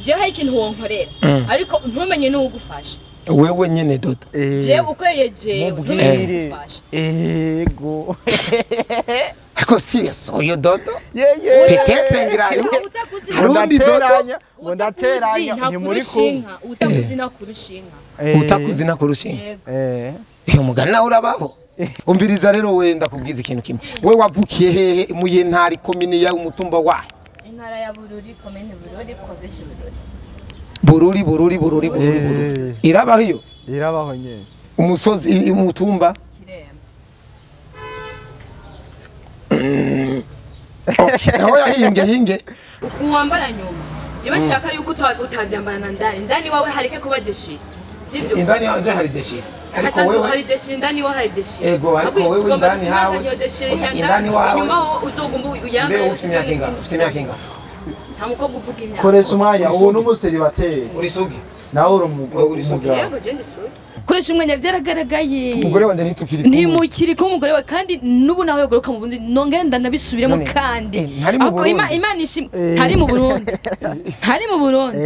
Je hari ikintu wonkorera ariko ntumenye n'uwugufasha. Wewe nyene dodo. Je ukoreye je ntumenye n'uwugufasha. Ego. Ariko si soyo dodo. Peut-être ngira harundi dodo. Ndateranya ntimuri kumwe. Utakuzi nakurusha inka. Utakuzi nakurusha inka. Iyo mugani nawe urabaho. Umviriza rero wenda kubwiza ikintu kimwe. We wavukiye hehe muye ntari komine ya umutumba wa? Intara ya Bururi, komine Bururi, province Bururi. Bururi Bururi Bururi Bururi Bururi. Irabaho iyo? Irabaho nyene. Umusozi umutumba? Kiremba. Aho yahinge hinge. Ukuwambara nyuma. Jewe nshaka yuko utavyambara ndani. Ndani wawe hareke kuba deshire. Sivyo? Indani yanje hari deshire. Ariko wewe hari deshire, ndani wawe hari deshire. Ego ariko wewe ndani hawe. Indani wawe. Nyuma uzogumba uyambaye. Mbe ufite imyaka ingahe? Ufite imyaka ingahe? Nta mukobwa uvuga imyaka. Koresha umwanya uwo n'umuseribateri. Uri sugi. Nawe uri umugabo. Yego je ndi sugi. Koresha umwanya byaragaragaye. Umugore wanje ntitukiri kumwe. Ntimukiri kumwe umugore we kandi nubu nawe yogoroka mu Burundi nongera ndanabisubiremo kandi. Ariko Imana ishimwe ntari mu Burundi. Ntari mu Burundi.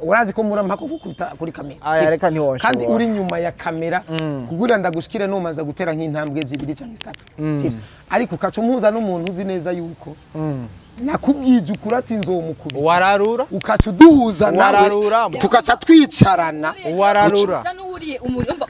Urazi ko murampa kugukubita kuri kamera. Aya reka ntiwonshobora. Kandi uri nyuma ya kamera kugira ndagushikire nomanza gutera nk'intambwe zibiri cyangwa zitatu. Sivyo. Ariko ukaca umuhuza n'umuntu uzi neza yuko nakubwije ukuri ati nzomukubita. Wararura ukaca uduhuza nawe tukaca twicarana. Wararura usa n'uwuriye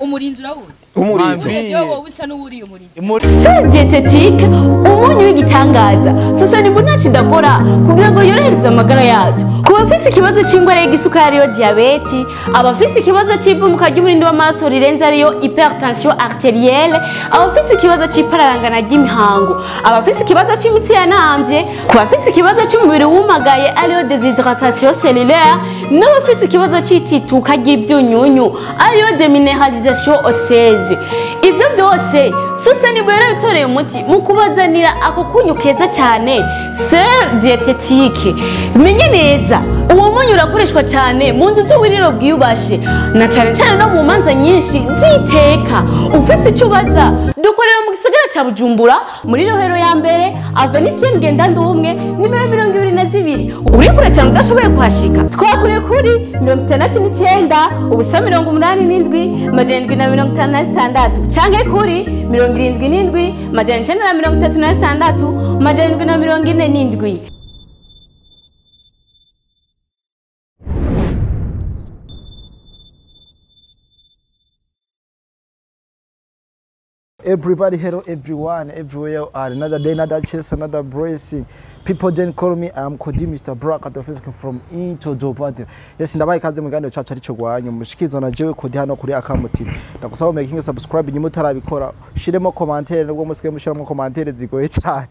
umurinzi urawuzi. Umurinzi wowe usa n'uwuriye umurinzi. Sel dietetique umunyu w'igitangaza Susani mbona ndakora kugira ngo yorohereze amagara yacu. Ku bafise ikibazo c'ingwara y'igisukari ariyo diabete, abafise ikibazo c'ivumuka ry'umurindi w'amaraso rirenze ariyo hypertension arterielle, abafise ikibazo c'ipararangana ry'imihango, abafise ikibazo c'imitsi yanamvye, ku bafise ikibazo c'umubiri wumagaye ariyo déshydratation cellulaire, n'abafise ikibazo c'itituka ry'ivyunyunyu ariyo déminéralisation osseuse. Ivyo vyose Susani yarabitoreye umuti mu kubazanira ako kunyu keza cyane sel dietetique. Menye neza uwo munyu urakoreshwa cyane mu nzu z'uburiro bwiyubashe na cyane cyane no mu manza nyinshi ziteka. Ufise icyo ubaza dukorera mu gisagara ca Bujumbura muri Rohero ya mbere Avenue Pierre Ngendandumwe nimero 22. Uri kure cyane udashoboye kuhashika twakure kuri 69 0 87 756 canke kuri 77 936 747. Everybody, hello everyone, everywhere you are. Another day, another chance, another blessing. People then call me, I'm Kodi Mr. Brock at the physical from Into Dobadi. Yes, ndabaye ikaze mu kiganiro cacu arico gwanyu. Mushikizo na jewe Kodi hano kuri Akamo TV. Ndagusaba making subscribe nyuma utarabikora. Shiremo commentaire nubwo musigaye mushiramo commentaire zigoye cyane.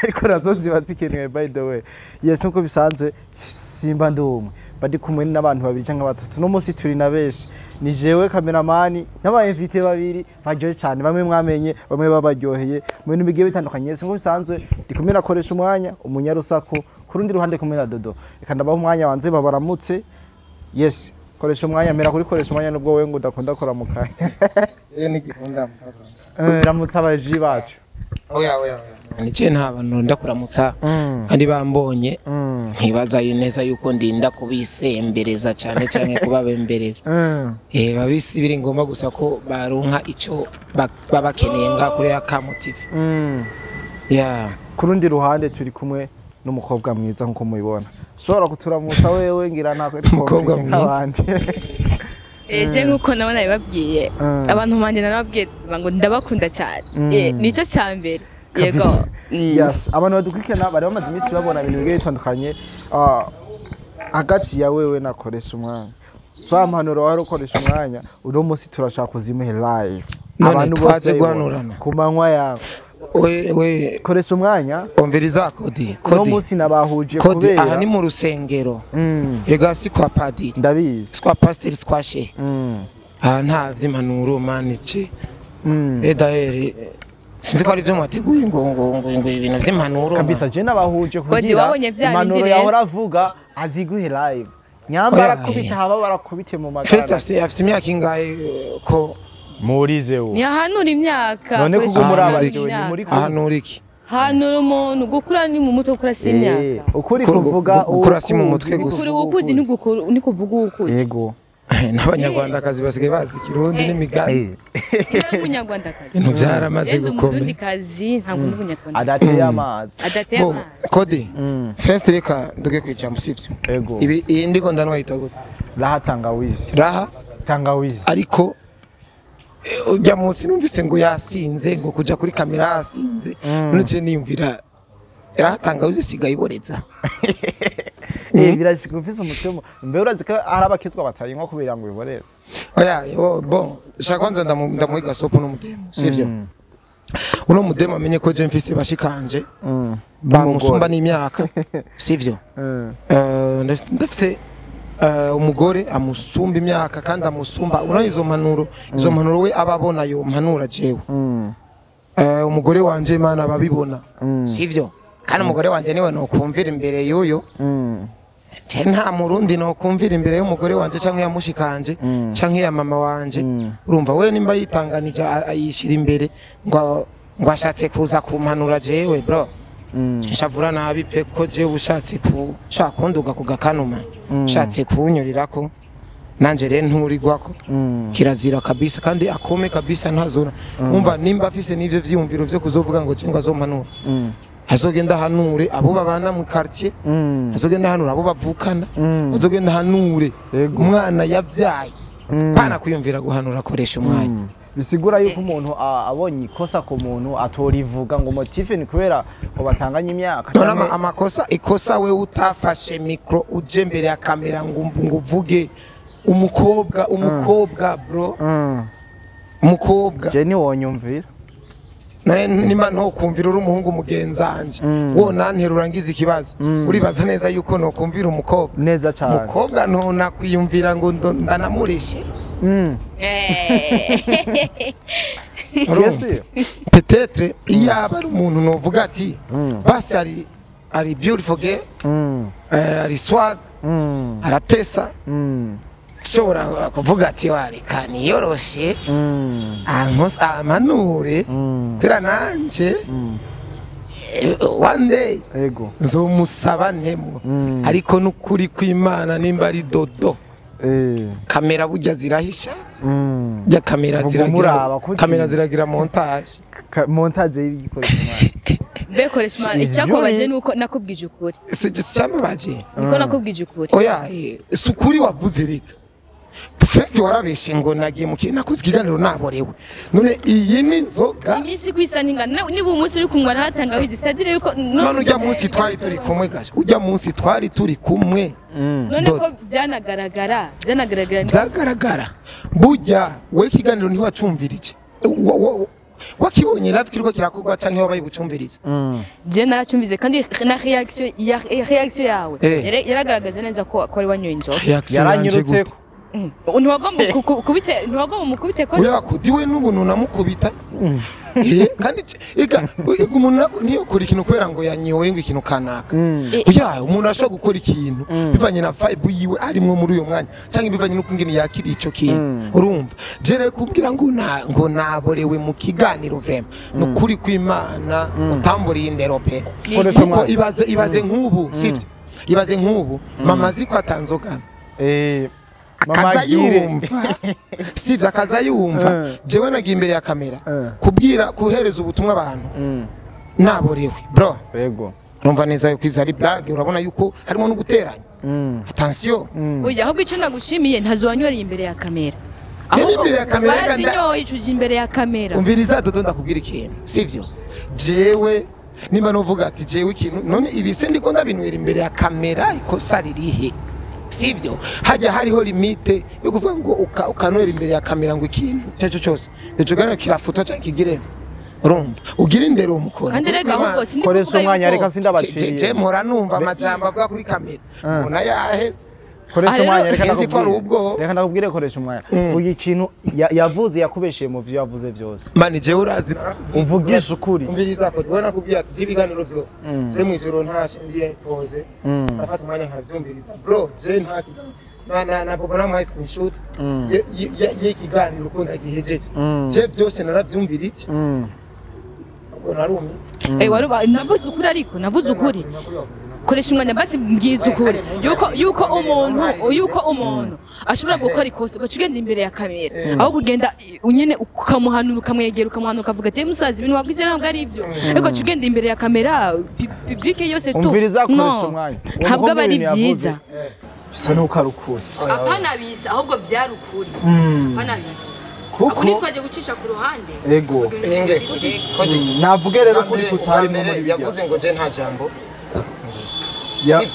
Ariko nazo ziba zikenewe by the way. Yes, nkuko bisanzwe simba ndumwe. Badi kumwe n'abantu babiri cyangwa batatu. No munsi turi na benshi. Ni jewe cameraman n'aba invité babiri baryohe cyane, bamwe mwamenye, bamwe babaryoheye mu bintu bigiye bitandukanye. Yes, nkuko bisanzwe ndi kumwe nakoresha umwanya umunyarusaku kurundi ruhande kumwe na Dodo. Reka ndabaha umwanya wanze babaramutse. Yes, koresha umwanya mera kuri koresha umwanya nubwo wewe ngo udakunda kuramukanya. Nigikunda. Ramutsa abaji bacu. Oya oya. Nice nta bantu ndakuramutsa kandi bambonye ntibaza neza yuko ndinda kubisembereza cyane cyane kubabembereza. Babisi biri ngomba gusa ko baronka ico babakeneye nga kuri Akamo TV. Yeah. Kurundi ruhande turi kumwe n'umukobwa mwiza nkuko mubibona. Ushobora kuturamutsa wewe ngira nako umukobwa mwiza. Je nkuko nabona nabibabwiye abantu banje narababwiye ngo ndabakunda cyane. Nico cyambere. Yego. Yes, abantu badukurikirana bari bamaze iminsi babona ibintu bigiye bitandukanye hagati ya wewe nakoresha umwanya. Za mpanuro wari ukoresha umwanya uno munsi turashaka kuzimuhe live. Abantu bose guhanurana ku manywa yawe. We koresha umwanya umviriza Kodi. Uno munsi nabahuje kubera aha ni mu rusengero. Rega si kwa padiri. Ndabizi. Si kwa pasiteri, si kwa shehe. Aha nta vy'impanuro manice. Edaeri sinzi ko ari byo mwateguye ngo ngo ngo ibintu vy'impanuro kabisa. Je nabahuje kugira impanuro yahora avuga aziguhe live. Nyambara kubita haba barakubite mu magara. First afite imyaka ingahe ko murize wo? Ntihanura imyaka. None kuko muri abaryohe ni muri ahanura iki? Hanura umuntu gukura ni mu mutwe, gukura si imyaka. Ukuri kuvuga Gukura si mu mutwe gusa. Gukura uwukuzi ntikuvuga uwukuzi. Yego. N'abanyarwandakazi basigaye bazi ikirundi n'imigani. Niba ari umunyarwandakazi. Ibintu byaramaze gukomera. Umurundikazi ntabwo ndi umunyarwanda. Adateye amazi. Adateye amazi. Kodi. First reka nduge kwijambo sivyo. Yego. Ibi iyi ndiko ndanwayita gute? Raha tangawizi. Raha tangawizi. Ariko ujya munsi numvise ngo yasinze ngo kuja kuri kamera yasinze. None niyumvira Raha tangawizi sigaye iboreza. Birashika ufise umutwe mbe urazi ko hari abakizwa batayinywa kubera ngo iboreze. Oya bon shaka kwanza ndamuhiga sopo n'umudemo sivyo. Uno mudemo amenye ko je mfise bashikanje bamusumba n'imyaka sivyo. Ndafise umugore amusumba imyaka kandi amusumba uno izo mpanuro we ababona yo mpanura jewe. Umugore wanje Imana ababibona sivyo. Kandi umugore wanje niwe nokumvira imbere y'uyo. Je nta murundi nokumvira imbere y'umugore wanje canke yamushikanje canke ya mama wanje. Urumva we nimba yitanganije ayishira imbere ngo ashatse kuza kumpanura jewe bro. Nshavura nabi pe ko jewe ushatse ku shaka kunduga kugakanuma ushatse kunyurirako nanje rero nturirwako kirazira kabisa kandi akome kabisa ntazona. Umva nimba afise n'ivyo vyiyumviro vyo kuzovuga ngo je ngo azompanura. Azogenda hanure abo babana mu quartier, azogenda hanure abo bavukana, azogenda hanure umwana yabyaye. Pana kwiyumvira guhanura akoresha umwanya. Bisigura yuko umuntu abonye ikosa ku muntu atorivuga ngo motive ni kubera ngo batanganye imyaka. None amakosa ikosa we utafashe micro uje mbere ya kamera ngo uvuge umukobwa bro. Umukobwa. Je ni wonyumvira. Nare nimba ntokumvira uri umuhungu mugenzanje wo nanterura ngize ikibazo uribaza neza yuko nokumvira umukobwa neza cyane. Umukobwa ntona kwiyumvira ngo ndanamurishe. Peut-être iyaba ari umuntu novuga ati basi ari beautiful girl, ari swag, aratesa, shobora kuvuga ati wareka niyoroshe ankosa amanure pera nanje one day yego nzomusaba ntemwo. Ariko nukuri kw'Imana nimba ari dodo kamera burya zirahisha ya kamera ziragira kamera ziragira montage montage y'igikoresho mwana bekoresha mwana icyakobaje nuko nakubwije ukuri cyamabaje niko nakubwije ukuri. Oya sukuri wavuze reka first warabeshe ngo nagiye mu kintu nakoze ikiganiro naborewe none iyi ni nzoga iminsi kwisa ningana niba umunsi uri kunywa rahatanga wizi citadire yuko none ujya munsi twari turi kumwe gaje ujya munsi twari turi kumwe none ko byanagaragara byagaragara burya we ikiganiro ntiwacumvirije wakibonye live kiriko kirakogwa canke wabaye bucumviriza. Je naracumvize kandi na reaction ya reaction yawe yaragaragaza neza ko ari wanyoye inzoga yaranyurutse. Ntiwagomba kubite ntiwagomba mukubite ko oya kudiwe n'ubuntu namukubita. Kandi ega umuntu niyo kora ikintu kubera ngo yanyoye ngo ikintu kanaka. Oya umuntu ashobora gukora ikintu bivanye na vibe yiwe arimwo muri uyo mwanya cyangwa bivanye n'uko ngene yakiriye ico kintu. Urumva je rero kumbwira ngo ngo naborewe mu kiganiro vraiment nukuri kw'Imana utamburiye indero pe. Kuko ibaze nk'ubu sivyo ibaze nk'ubu mama ziko atanzogana akaza yumva sivyo akaza yumva jewe nagiye imbere ya kamera kubwira kuhereza ubutumwa abantu naborewe bro. Yego urumva neza yuko izo ari blague urabona yuko harimo no guteranya attention. Oya ahubwo ico nagushimiye ntazowanywereye imbere ya kamera ahubwo imbere ya kamera bazinyoye icuje imbere ya kamera. Umviriza dodo ndakubwira ikintu sivyo jewe nimba novuga ati jewe ikintu none ibise ndiko ndabinwera imbere ya kamera ikosa ririhe sivyo hajya hariho limite yo kuvuga ngo ukanwera imbere ya kamera ngo ikintu cyaco cyose ico gano kirafuta cyangwa kigire urumva ugira indero umukora kandi rega ahubwo sindi koresha umwanya reka sindabaciye je mpora numva amajambo avuga kuri kamera mbona yaheze koresha umwanya reka ndakubwire koresha umwanya vuga ikintu yavuze yakubeshiye mu vyo yavuze byose mani je urazi uvugisha ukuri umviriza ko dubona kubwira ati ibiganiro byose je mwijoro ntashe ndiye pose afata umwanya nkavyumviriza bro je nta kiganiro na bobo na high school shoot ye kiganiro ko ndagihejeje je byose naravyumvirije Waruba navuze ukuri ariko navuze ukuri koresha umwanya basi mbwiza ukuri yuko umuntu ashobora gukora ikosa ugaca ugenda imbere ya kamera aho kugenda nyene ukamuhanura ukamwegera ukamuhanura ukavuga ati musaza ibintu wagize ntabwo ari ivyo ariko ugaca ugenda imbere ya kamera public yose tu umviriza koresha umwanya ntabwo aba ari vyiza bisa nuko ari ukuri apana bisa ahubwo vyari ukuri apana bisa kuko nitwaje gucisha ku ruhande ego inge kodi navuge rero kuri kutarimo muri yavuze ngo je nta jambo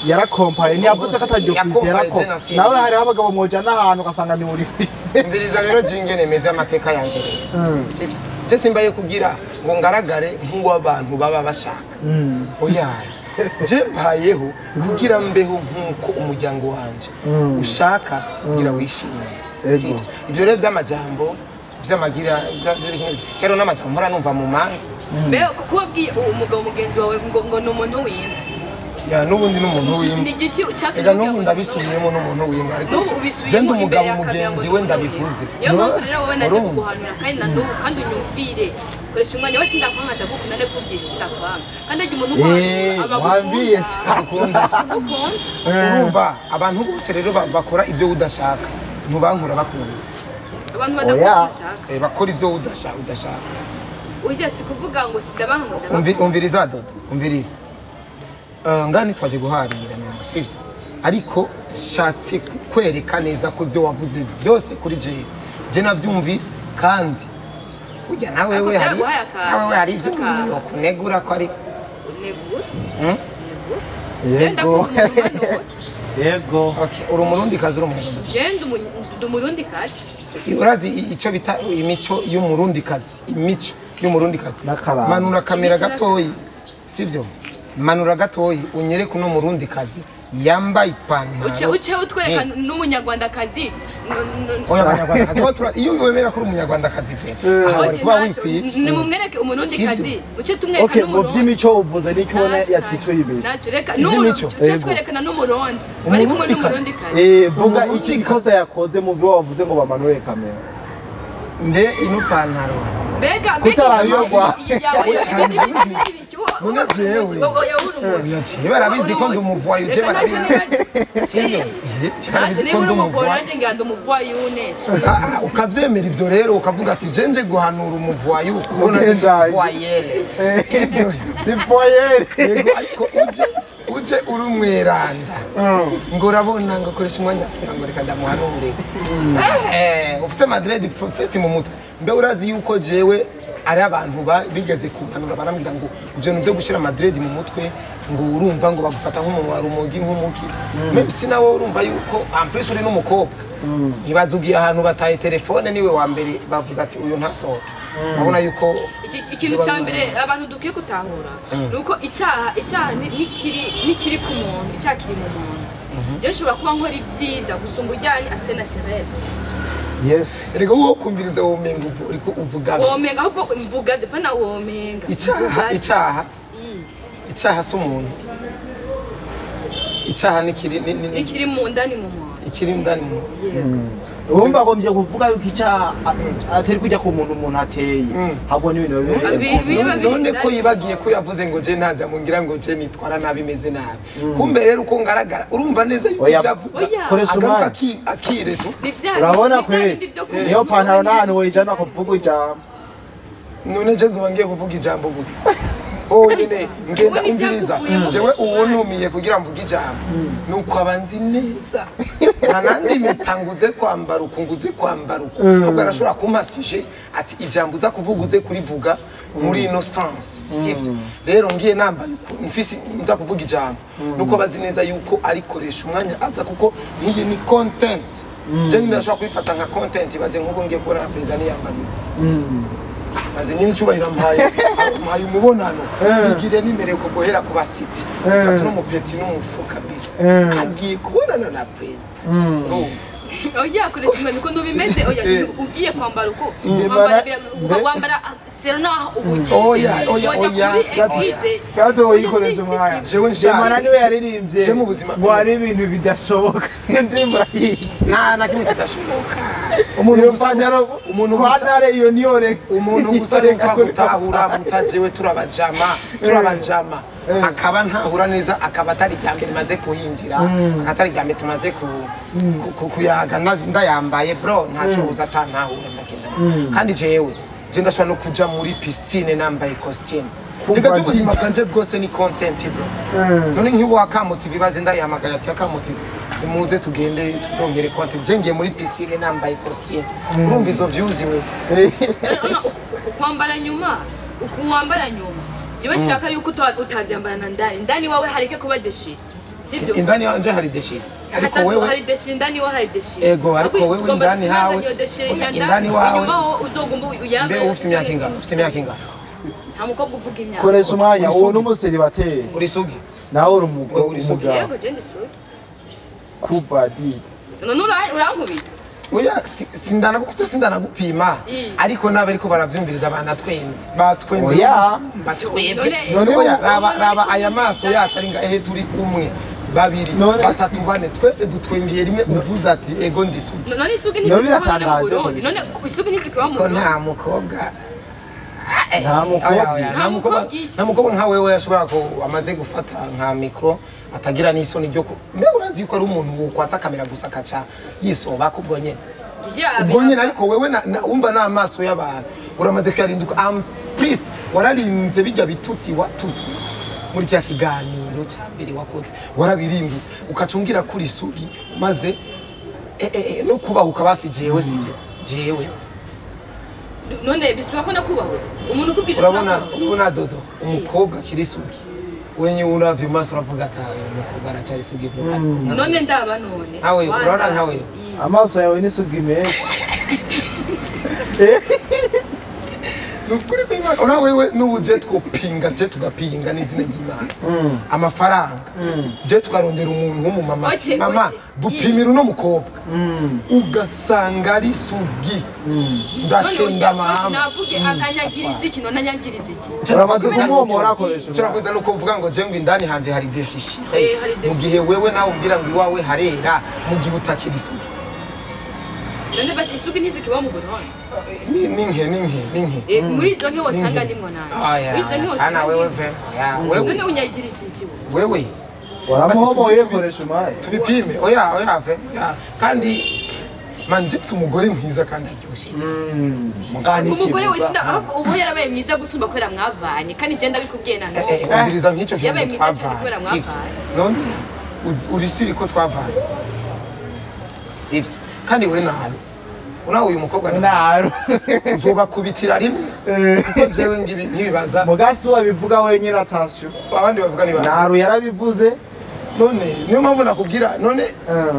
yarakompaye ntiyavuze ko ataryo kwize yarakompaye nawe hariho abagabo mwojana ahantu ugasanga ni uri kwize umviriza rero jinge nemeze amateka yanje rero sivyo je simbaye kugira ngo ngaragare nk'uw'abantu baba bashaka oya je mbayeho kugira mbeho nk'uko umuryango wanje ushaka kugira wishime sivyo ivyo rero vy'amajambo vy'amagira vy'ibintu cyaro n'amajambo mpora numva mu manza mbe kubabwiye umugabo mugenzi wawe ngo ni umuntu w'imwe ya nubundi n'umuntu w'imwe nigiki cyatumye ega nubu ndabisubiyemo n'umuntu w'imwe ariko je ndi umugabo mugenzi we ndabivuze niyo mpamvu rero wowe naje kuguhanura kandi nanubu kandi unyumvire koresha umwanya wese ndakwanga ndagukunda ndakubwiye sindakwanga kandi ajya umuntu uguhanura abagukunda urumva abantu bose rero bakora ibyo udashaka ntubankura bakunda abantu badakunda bakora ibyo udashaka oya si kuvuga ngo sindabanga ndabakunda umviriza dodo umviriza ngani twaje guharira nawe sivyo ariko nshatse kwereka neza ko ibyo wavuze byose kuri je navyumvise kandi burya nawe we hari nawe hari ibyo kunegura ko ari unegura yego yego okay uri umurundi kazi uri umunyarwanda je ndi umurundi kazi urazi icyo bita imico y'umurundi kazi imico y'umurundi kazi manura kamera gatoyi sivyo manura gatoyi unyereke uno murundi kazi yambaye ipantaro uce utwereka n'umunyarwanda kazi oya abanyarwanda kazi iyo wemera ko uri umunyarwanda kazi ve aha wari kuba wikwiye nimumwereke umurundi kazi uce tumwereka n'umurundi okay by'imico uvuze n'icyo ubona yaticuye ibintu ntacyo reka n'umurundi uce twerekana n'umurundi bari kumwe n'umurundi kazi vuga iki ikosa yakoze mu byo wavuze ngo bamanure kamera mbe ino pantaro mbega kutarayogwa none jewe jewe barabizi ko ndi umuvuwayu je barabizi sivyo barabizi ko ndi umuvuwayu nanje ndi umuvuwayu nese ukavyemera ivyo rero ukavuga ati je nje guhanura umuvuwayu kuko nanje ndi umuvuwayere sivyo ni voyere yego ariko uje uri umweranda ngo urabona ngo koresha umwanya ngo reka ndamuhanure ufise Madrid fest mu mutwe mbe urazi yuko jewe ari abantu bigeze kumanura barambwira ngo ivyo nivyo gushira Madrid mu mutwe ngo urumva ngo bagufata nk'umuntu wa rumogi nk'umuki même si nawe urumva yuko en plus uri n'umukobwa ntibaza ugiye ahantu bataye telefone niwe wa mbere bavuze ati uyu ntasohoke urabona yuko ikintu cya mbere abantu dukwiye gutahura nuko icyaha nikiri ku muntu icyaha kiri mu muntu rero ushobora kuba nkora ibyiza gusumba ujyanye afite naturel yes erega wowe kumviriza womenga uriko uvuga womenga ahubwo mvuga byo pana womenga icyaha icyaha si umuntu icyaha nikiri nikiri mu ndani mu muntu ikiri ndani mu yego urumva agombye kuvuga yuko icyaha atari kujya ku muntu umuntu ateye ahubwo n'ibintu biba none ko yibagiye ko yavuze ngo je ntaja mu ngira ngo je nitwara nabi meze nabi kumbe rero uko ngaragara urumva neza yuko ibyavuga koresha umwanya akiretu urabona kwe niyo pantaro n'ahantu woyijana kuvuga ijambo none je nzoba ngiye kuvuga ijambo gute honyine ngenda umviriza jewe uwuntumiye kugira mvuge ijambo nuko abanzi neza nta nandi mpeta nguze kwambara uku nguze kwambara uku ahubwo arashobora kumpa suje ati ijambo uza kuvuga uze kurivuga muri ino sense sivyo rero ngiye nambaye uku mfise nza kuvuga ijambo nuko bazi neza yuko arikoresha umwanya aza kuko nkiyi ni content je ndashobora kubifata nka content baze nk'ubu ngiye kubona na president yambariye maze nyine icyubahiro ampaye umubonano bigire nimereye ko guhera ku basiti ati n'umupeti n'umufu kabisa agiye kubonana na perezida oya koresha umwanya ukuntu bimeze oya ugiye kwambara uko wambara sero naho ubugize oya oya oya gato uyikoresha umwanya jewe nshaka niwe yaririmbye je mu buzima ngo hari ibintu bidashoboka indirimbo urayizi nta na kimwe kidashoboka Umuntu gusa, umuntu gusa, kwanare iyo niyo reka umuntu gusa reka gutahura mutajewe, turabajama, turabajama, akaba ntahura neza, akaba atari irya mbere maze kuhinjira, akaba atari irya mbere tumaze kuyaga ndayambaye bro, ntaco uza atantahura, ndagenda. Kandi jewe je ndashobora no kuja muri piscine nambaye costume. Reka je ubuzima bwanje bwose ni content bro. None nk'ubu Akamo TV baze ndayihamagaye ati Akamo TV nimuze tugende twirongere content, je ngiye muri piscine nambaye costume, urumva izo views we? Ukwambara nyuma, ukuwambara nyuma, jewe nshaka yuko utavyambarana ndani, ndani wawe hareke kuba déchiré, sivyo? Indani yanje hari déchiré, ariko Hasanzwe wewe hari déchiré, ndani wawe hari déchiré. Ego, ariko wewe Ugomba indani gusanga hawe- iyo déchiré Oya, ya indani wawe- inyuma ho uzogomba uyambaye. Mbe ufite imyaka ingana? Ufite imyaka ingana? Nta mukobwa uvuga imyaka. Koresha umwanya uwo Uri sugi. n'umuseribateri Uri sugi? Nawe uri Wewe uri sugi. umugabo. Yego, je ndi sugi. Kuva di None urankubita? Oya, sindanagukubita, sindanagupima. Ariko nabe ariko baravyumviriza, banatwenze, batwenze Oya. gusumba twebwe. None- Oya, raba, raba aya maso yacu ari ngahe, turi umwe, babiri, None- batatu, bane, twese dutwengeye rimwe uvuze ati ego ndi sugi. None isugi None ntizikuba none mu biratangaje. Burundi? None isugi ntizikuba mu Ko Burundi? nta mukobwa. Nta mukobwa. Oya, oya, nta Nta mukobwa, mukobwa iki? nta mukobwa nka wewe yashobora ko amaze gufata nka micro atagira n'isoni ryo ku mbe urazi yuko ari umuntu wokwatsa kamera gusa akaca yisoba kubwo nyene. Ubwo nyine ariko wewe wumva n'amaso y'abantu uramaze kuyarinduka, please, wararinze bijya bitutsi watutswe muri cya kiganiro cya mbere wakoze, warabirindutse ukacungira kuri isugi maze no kubahuka basi jewe sivyo jewe. None bisaba ko nakubahutse umuntu ukubwije? Urabona, urabona dodo umukobwa akiri isugi wenye uravye mu maso uravuga ati "Ah, uyu mukobwa aracyari isugi vuba." Ariko None ndaba none Nkawe, urabona nkawe. Amaso yawe n'isugi menshi. Ni ukuri kw'Imana, ura wewe n'ubu je twopinga, je tugapinga n'izina ry'Imana amafaranga, je tukarondera umuntu w'umumama ati, Oke, mama, oke. dupimira uno mukobwa, ugasanga ari sugi, ndakenda mama. Navuge anyagiriza iki? None anyagiriza iki? Uramaze kumwomora, akoresha umwanya. Turakoze nuko uvuga ngo je ngo indani hanje hari déchiré, Eh, hari mu déchiré. gihe wewe nawe umbwira ngo iwawe harera mu gihe utakiri isugi. None basi isugi ntizikiba mu Burundi? Ni nke, ni nke, ni nke. Muri izo nke wosanga ndimwo nanje. Oya, Muri izo nke ana wosanga wewe ndimwo. ve oya wewe. None unyagiriza iki wowe? Wewe Waramuhomoye, koresha umwanya. Tubipime, oya, oya, ve oya, kandi man mfise umugore mwiza kandi aryoshye. Mugani. Umugore we sina, ahubwo ubu yarabaye mwiza gusumba kubera mwavanye, kandi je ndabikubwiye na n'ubu. Umviriza nk'icyo kintu Yabaye mwiza cyane twavanye kubera sivyo? mwavanye. None uri siri ko twavanye sivyo? Kandi we nabi unawe uyu mukobwa nabi Naro. uzobakubitira rimwe kuko jewe ngibi nkibibaza. Mugasi wabivuga wenyine, attention. Abandi bavuga ni bande? Naro yarabivuze. None niyo mpamvu nakubwira none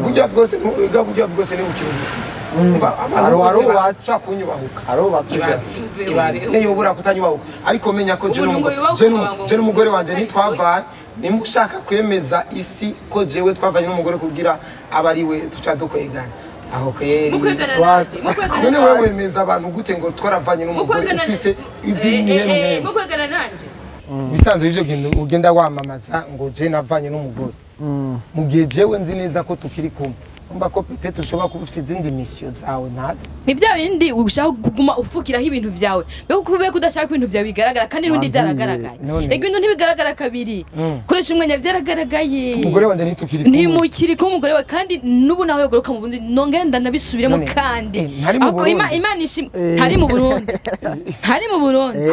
burya bwose burya bwose ni bukiri ubuzima. Umva, abantu bose Arubatse. bashobora kunyubahuka. Arubatse. Ibaze, Umve, ibaze umve. niyo ubura kutanyubahuka, ariko menya ko je Ubu ngo yubahuka ngo je n'umugore wanje ari ntitwavanye. Nimba ushaka kwemeza isi ko jewe twavanye n'umugore kugira aba ari we tuca dukwegana aho kweri. Mukwegana Swat. nanje, mukwegana None wewe wemeza abantu gute ngo twaravanye n'umugore Mukwegana ufise izindi hemwe? Mukwegana nanje. Bisanzwe ivyo bintu ugenda wamamaza ngo je navanye n'umugore mu gihe jewe nzi neza ko tukiri kumwe, umva ko peut-être ushobora kuba ufise izindi mission zawe ntazi. Ni bya bindi ushaka kuguma ufukiraho ibintu byawe, mbega kubera ko udashaka ibintu byawe bigaragara, kandi n'undi byaragaragaye. None. Ego, ibintu ntibigaragara kabiri, koresha umwanya, byaragaragaye. Umugore wanje ntitukiri kumwe. Ntimukiri kumwe umugore we, kandi n'ubu nawe yogaruka mu Burundi nongere ndanabisubiremo. None, Kandi ntari mu ahubwo Burundi. Imana ishimwe, ntari mu Burundi, ntari mu Burundi.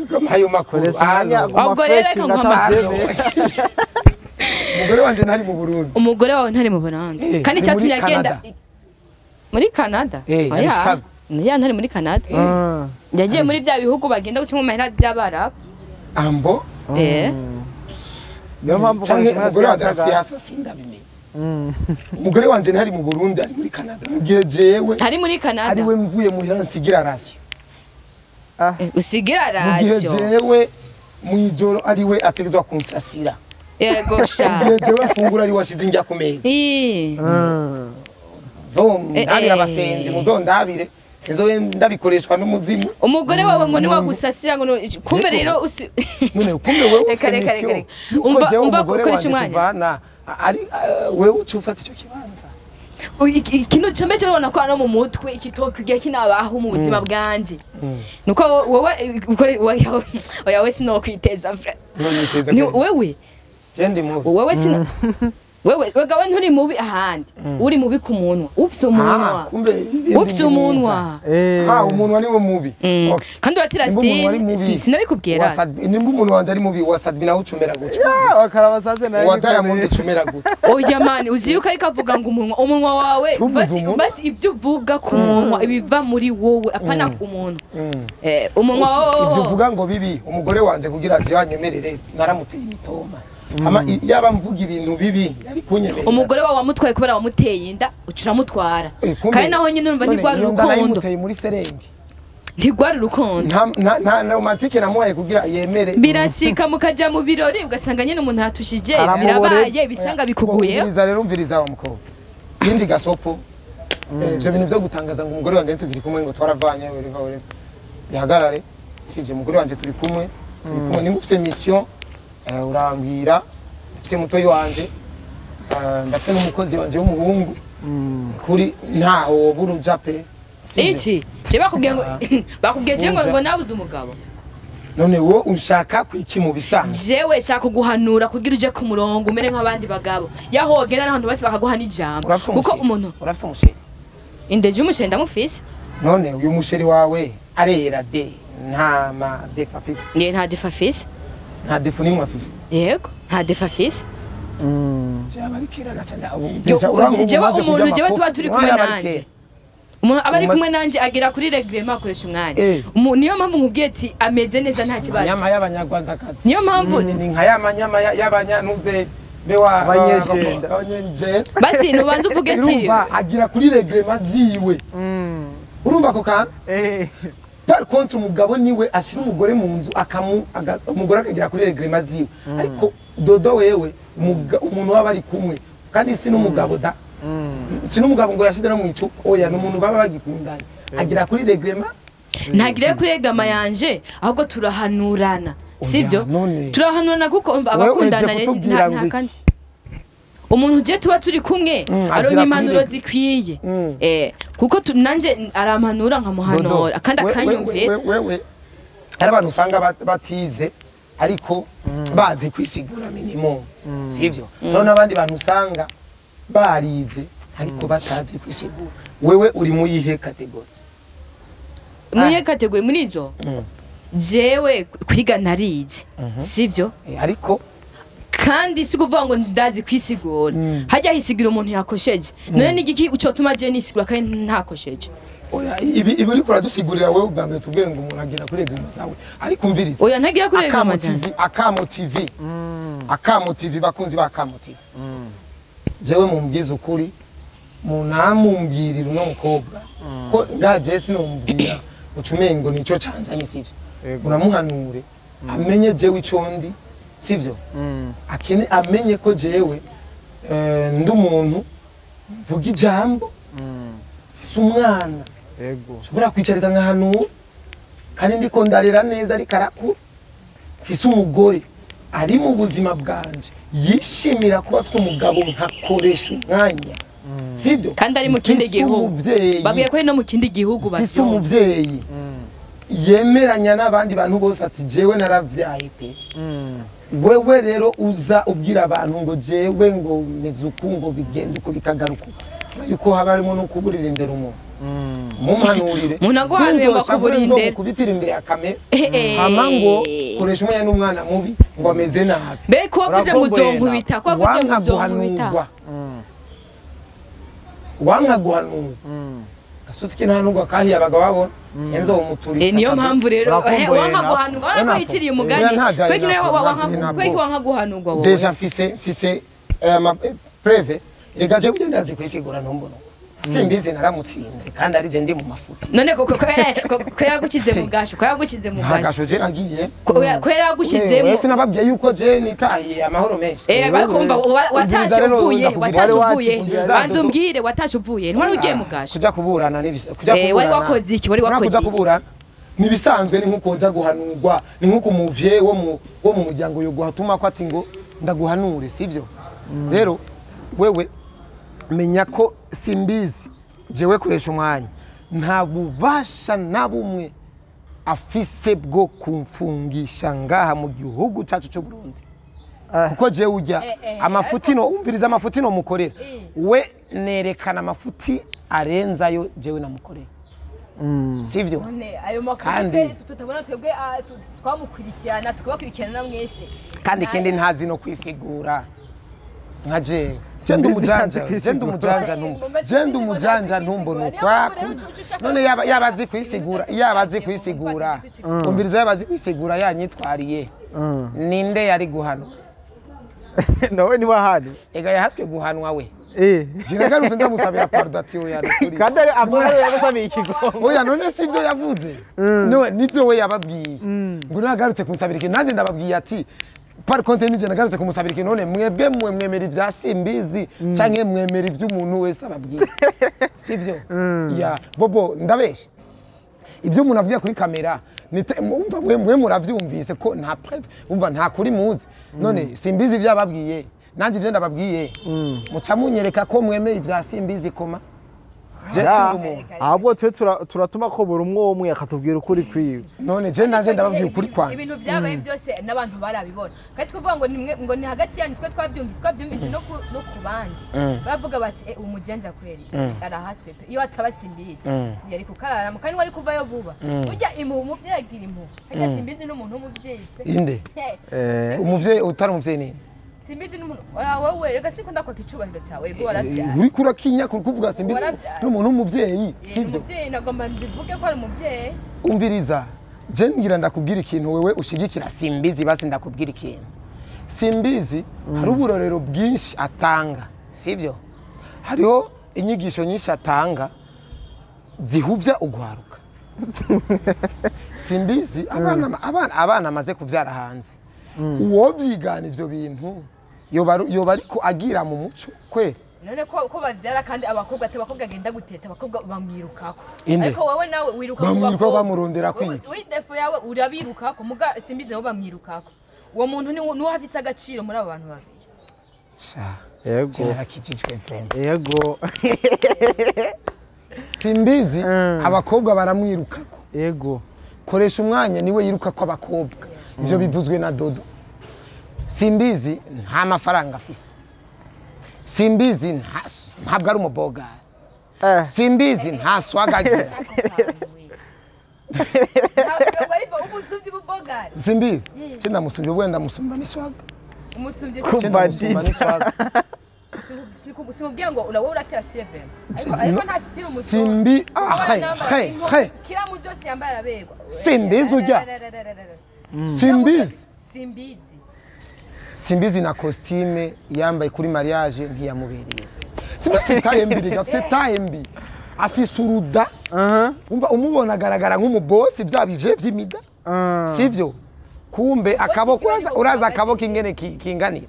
Ambo, ayo makuru. Koresha umwanya. Alo. Ahubwo rero reka nkwamagare. Umugore wanje ntari mu Burundi. Umugore wawe ntari mu Burundi. Kandi Ari icyatumye muri agenda Canada. Muri Canada? Ari Oya. Chicago. Ya, ntari muri Canada, yagiye muri bya bihugu bagenda gucamo amahera by'abarabu. Ambo. Niyo mpamvu Canke koresha umwanya. umugore wanje arafise hasa sindabimenye. Umugore wanje ntari mu Burundi, ari muri Canada, mu gihe jewe Ntari muri Canada. ari we mvuye muhira nsigira ration. Usigira Mu gihe ration. jewe mw'ijoro ari we ategerezwa kunsasira. Yego sha. Mu gihe jewe afungura ari we washize indya ku meza. Zo ndabire abasenzi, muzondabire, sinzobe ndabikoreshwa n'umuzimu. Umugore wawe ngo niwagusasira ngo kumbe rero usi None kumbe wewe Reka, ufise reka, mission reka, reka. yuko Umva jewe umva umugore ukoresha wanje umwanya. tuvana ari wewe uca ufata ico kibanza. Ikintu cyo mbe urabona ko ano mu mutwe ikitokwiga kinabaho mu buzima bwanje. Nuko wowe ukore oya we sinokwiteza frère. Nonyiteza. Ni wewe Je ndi mubi. Wewe sina wewe wegawe nturi mubi ahandi. Uri mubi ku munwa. Ufite umunwa. Kumbe Ufite umunwa. Ha, umunwa niwo mubi. Okay. Kandi uratira Nimba umunwa ari mubi, style sinabikubwira. Nimba umuntu wanje ari mubi, wa Sadbi nawe ucumera gutyo. Wakaraba sasa naye. Wa Diamond ucumera gutyo. Oya mani uzi yuko ariko avuga ngo umunwa wawe Tuvuze basi umunwa. basi ivyo uvuga ku munwa ibiva muri wowe apana umuntu. Umunwa Ivyo wawe uvuga ngo bibi, umugore wanje kugira aje yanyemerere naramuteye imitoma. Ama yaba mvuga ibintu bibi yari kunyemerera. Umugore wawe wamutwaye kubera wamuteye inda ucuramutwara. Eh, kumbe- Kandi naho nyine urumva none ntigwara iyo nda urukundo. nayimuteye muri serenge. Ntigwara urukundo. Nta romantike namuhaye kugira yemere. Birashika mukaja mu birori ugasanga nyine umuntu yatushije Aramuboreje. birabaye bisanga bikuguye. Umviriza rero, umviriza wa mukobwa. Yindi gasopo. Ivyo bintu vyo gutangaza ngo umugore wanje tubiri kumwe ngo twaravanye weriva weriva. Bihagarare. Sivyo, umugore wanje turi kumwe. Turi kumwe nimba ufite mission urambwira. Ndafise mutoyi wanje. Ndafise n'umukozi wanje w'umuhungu. Kuri ntaho wobura uja pe. Sivyo? Iki je bakubwiye ngo bakubwiye je ngo nabuze umugabo. None wo unshaka kwiki mu bisanzwe? Jewe shaka kuguhanura kugira uje ku murongo umere nk'abandi bagabo. Yaho wogenda n'ahantu bose bakaguha n'ijambo. Urafise Kuko umusheri? umuntu Urafise umusheri? indeje umusheri ndamufise. None uyu musheri wawe arera de nta ma defa afise? Nge nta defa afise. Nta defu nimwe afise? Yego, nta defa afise. Jewe ari kera naca Yo, jewe umuntu jewe tuba turi kumwe nanje. Umuntu aba ari kumwe nanje agera kuri regrema akoresha umwanya. Niyo mpamvu nkubwiye ati ameze neza nta kibazo. Nyama y'abanyarwandakazi. Niyo mpamvu Ni nka ya manyama y'abanyanuze be wa Abanyegenda. Abanyegenda. basi nubanza uvuge ati Urumva agira kuri regrema ziwe. Urumva ako kantu? Par contre umugabo niwe ashira umugore mu nzu akamu umugore akagira kuri regrema ziwe. Ariko dodo wewe umuntu waba ari kumwe kandi si n'umugabo da. Si n'umugabo ngo yashize no mu icupa, oya ni umuntu baba bagikundanye. Agira kuri regrema. Ntagire kuri regrema yanje ahubwo turahanurana. Sivyo? None. Turahanurana kuko umva Wewe uhejeje abakundana kutubwira ngo nta iki? kandi umuntu je tuba turi kumwe agira aronka kuri impanuro reg- zikwiye. Kuko nanje arampanura nkamuhanura kandi akanyumvira. Wewe hari abantu usanga batize ariko bazi kwisigura minimum, sivyo? Hariho n'abandi bantu usanga barize ariko batazi kwisigura. Wewe uri mu yihe category? Muri category muri izo jewe kwiga narize, sivyo? Ariko kandi si kuvuga ngo ndazi kwisigura. Hajya hisigira umuntu yakosheje. None n'igiki ucotuma je nisigura kandi ntakosheje? Oya, ibi uriko uradusigurira wewe ubwa mbere tubwire ngo umuntu agera kuri regrema zawe, ariko umviriza. Oya ntagira kuri Akamo regrema zanje. TV, Akamo TV. Akamo TV, bakunzi ba Akamo TV. Jewe mumbwize ukuri, munamumbwirira uno mukobwa ko ngaje sinomubwira ucumengo nico canzanye, sivyo? Uramuhanure amenye jewe ico ndi, sivyo? Akene amenye ko jewe ndi umuntu mvuga ijambo, si umwana nshobora kwicarika nkahanura kandi ndiko ndarera neza ariko arakura. Mfise umugore ari mu buzima bwanje yishimira kuba afise umugabo nkakoresha umwanya, sivyo? Kandi ari mu kindi Mfise gihugu. umuvyeyi. Babwiye ko ari no mu kindi gihugu Mfise bavyumva. umuvyeyi yemeranya n'abandi bantu bose ati jewe naravyaye pe. Wewe rero uza ubwira abantu ngo jewe ngo meze uku ngo bigenda uko bikagaruka uku, yuko haba harimo no kuburira indero umuntu. Mumuhanurire. Umuntu aguhanuye ngo Sinzosha akubura indero. nzomukubitira imbere ya kamera. Hama ngo koresha umwanya n'umwana mubi ngo ameze nabi. Mbe ko wavuze ngo Urakomboye uzonkubita, ko wavuze ngo Wanka uzonkubita. guhanurwa. Wanka guhanurwa. Gasutsi k'intanurwa kahiye abagabo babona. Enzo umuturitsa. Niyo mpamvu rero Urakomboye wanka napo. guhanurwa, urabona ko Napo. yiciriye umugani. Oya, ntavyaye Kweki nawe napo, ntavyaye napo. kweki wanka guhanurwa wowe. Deja mfise preve. Rega je burya ndazi kwisigura ntumbono. Simbizi naramutsinze kandi ari je ndi mu mafuti. None ko ko yagukize mu gasho, ko yagukize mu Nta gasho. gasho je nagiye. Ko yagushizemo. Wese nababwiye yuko je nitahiye amahoro menshi. Barikumva watashe Ubwiza rero uvuye, ndakubwira. watashe Wari uvuye. wakigize. Banza umbwire watashe uvuye. Ntwari ugiye mu gasho. Kuja kuburana n'ibisa. Kuja Wari kuburana. wakoze iki? Wari Urabona wakoze kuja iki? kuburana. Nibisanzwe ni nkuko nja guhanurwa, ni nkuko umuvye wo mu muryango yo guhatuma ko ati ngo ndaguhanure, sivyo? Rero wewe Menya ko Simbizi jewe koresha umwanya nta bubasha na bumwe afise bwo kumfungisha ngaha mu gihugu cyacu cy'u Burundi. Kuko jewe ujya amafuti no umviriza amafuti no mukorera we nerekana amafuti arenzayo jewe namukorera. Sivyo? Ayo mafuti tutabona twebwe twamukurikirana tukabakurikirana mwese. Kandi kindi ntazi no kwisigura. Nka jewe sende umujanja ntumbo umujanja ntumbo nukwako none yabazi kwisigura yabazi kwisigura umviriza yabazi kwisigura yanyitwariye ninde yari guhanwa? Nawe ni wahani ega yahaswe guhanwa we jiragarutse ndamusabira pardon ya rukuri kandi ari amahoro yagusabiye ikigongo. Oya none sivyo yavuze none nivyo we yababwiye ngo nagarutse kunsabira iki nande ndababwiye ati par contre nije nagarutse kumusabira iki none mwebwe mwemera ibya Simbizi canke mwemera ivy'umuntu wese ababwiye sivyo? Ya bobo ndabeshe ibyo umuntu avuye kuri kamera umva mwe muravyumvise ko nta preuve umva nta kuri muzi none Simbizi ivyababwiye nanje ibyo ndababwiye muca munyereka ko mwemeye ibya Simbizi koma ahubwo twe turatuma ko buri umwe umwe akatubwira ukuri kwiwe none je nanje ndababwiye ukuri kwanje ibintu byabaye byose n'abantu barabibona kandi kuvuga ngo nimwe ngo ni hagati yanyu twe twabyumvise no ku bandi bavuga bati umujenja kweri arahatswe pe iyo ataba Simbizi yari kukararama kandi wari kuvayo vuba burya impuhu umuvyeyi agira impuhu harya Simbizi n'umuntu w'umuvyeyi inde umuvyeyi utari umuvyeyi ni Simbizi n'umuntu wowe rega siko ndakwaka icubahiro cyawe yego warabyara uri kurakinya kuri kuvuga Simbizi n'umuntu w'umuvyeyi sivyo? Umuvyeyi nagomba mbivuge ko ari umuvyeyi. Umviriza je ngira ndakubwira ikintu wewe ushigikira Simbizi basi ndakubwira ikintu. Simbizi hari uburorero bwinshi atanga sivyo? Hariho inyigisho nyinshi atanga zihuvya ugwaruka. Simbizi abana amaze kuvyara hanze uwo byigana ivyo bintu yoba ariko agira mu muco kweri none ko bavyara kandi abakobwa ate abakobwa agenda guteta abakobwa bamwirukako ariko wowe nawe wiruka bamwiruka bamurondera kwiki we defo yawe urabirukako muga Simbizi nabo bamwirukako uwo muntu ni afise agaciro muri abo bantu babiri. Sha yego kirakijijwe friend yego Simbizi abakobwa baramwirukako yego koresha umwanya niwe yiruka ko abakobwa ivyo bivuzwe na Dodo. Simbizi nta mafaranga afise. Simbizi ntabwo ari umuboga. Simbizi nta swaga agira. Simbizi cenda musumvye wenda musumba ni swaga. Umusumvye cenda ni swaga. Sikubwiye ngo urawe uratera CV ariko nta style umusumba. Simbi he he kira mu byose yambaye arabegwa. Simbizi ujya. Simbizi. Simbizi. Simbizi na costume yambaye kuri mariage ntiyamubereye. Simbizi taye mbi gafite taye mbi. Afise uruda. Umva umubona agaragara nk'umubosi bya bivye vy'imida. Sivyo? Kumbe akaboko uraza akaboko ingene kinganira.